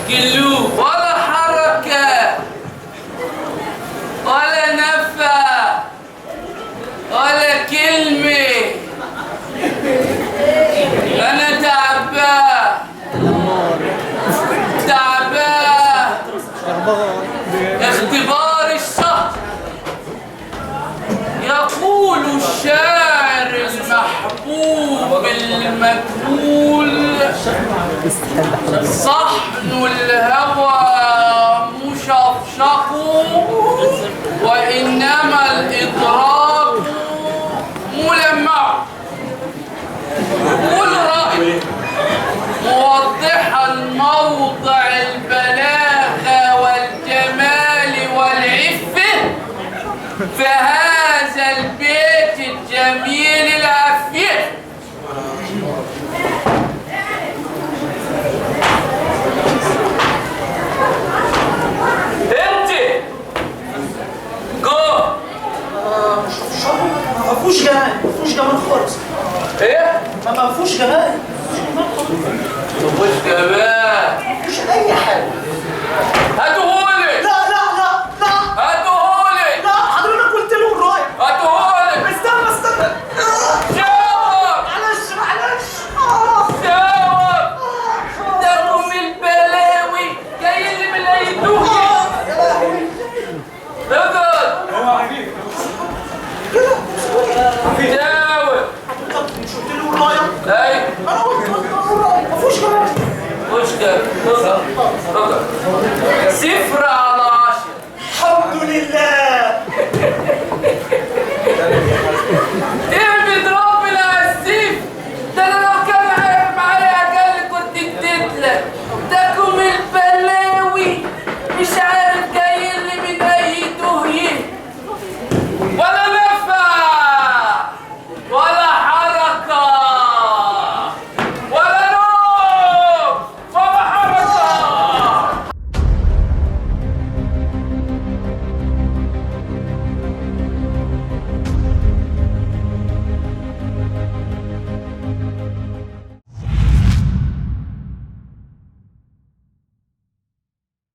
قلوب ولا حركة ولا نفع ولا كلمة. أنا تعبان تعبان. اختبار الشهر. يقول الشاعر المحبوب المجهول صحن الهوى مشفشق وإنما الإدراك ملمع. قل رأي موضحا موضع البلاغة والجمال والعفة فهذا البيت الجميل العفيف. انت جو ما فيهوش جمال، ما فيهوش جمال خالص. ايه؟ ما فيهوش جمال. مفيش جمال. ما فيهوش اي حاجه.